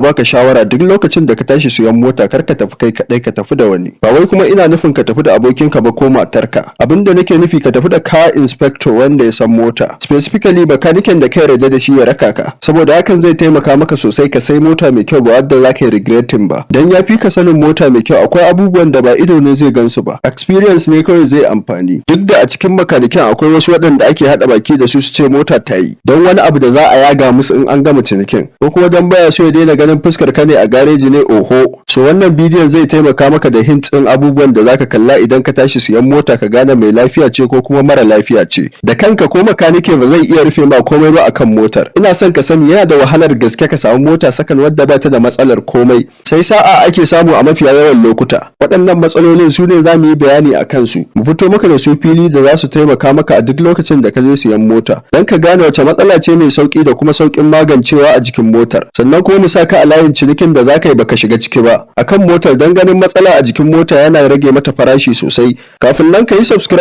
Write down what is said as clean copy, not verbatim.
Baka shawara, duk lokacin da ka tashi siyan mota, kar ka tafi kai kadai, ka tafi da wani. Ba wai kuma ina nufin ka tafi da abokinka ba ko matarka. Abin da nake nufi, ka tafi da car inspector wanda ya san mota, specifically bakaniken da ka yarda da shi ya raka ka, saboda hakan zai taimaka maka sosai ka sai mota mai kyau, ba wadda za ka yi regretting ba, dan ya fi ka sanin mota mai kyau. Akwai abubuwan da ba ido ne zai gansu ba, experience ne kawai zai amfani. Duk da a cikin makaniken akwai wasu waɗanda ake haɗa baki da su su ce mota ta yi don wani abu da za a yaga musu in an gama cinikin, ko kuma don baya so ya daina ganin fuskar ka ne a gareji ne, oho. So wannan bidiyon zai taimaka maka da hint ɗin abubuwan da zaka kalla idan ka tashi siyan mota, ka gane mai lafiya ce ko kuma mara lafiya ce da kanka, ko makanike ba zai iya rufe ma komai ba akan motar. Ina son ka sani, yana da wahalar gaske ka samu mota second wadda ba ta da matsalar komai, sai sa'a ake samu a mafiya yawan lokuta. Waɗannan matsalolin su ne za mu yi bayani a kansu, mu fito maka da su fili, da za su taimaka maka a duk lokacin da ka je siyan mota, don ka gane wace matsala ce mai sauki da kuma saukin magancewa a jikin motar. Sannan kuma mu sa ka a layin cinikin da za ka yi baka shiga ciki ba akan motar, don ganin matsala a jikin mota yana rage mata farashi sosai. Kafin nan, ka yi subscribe.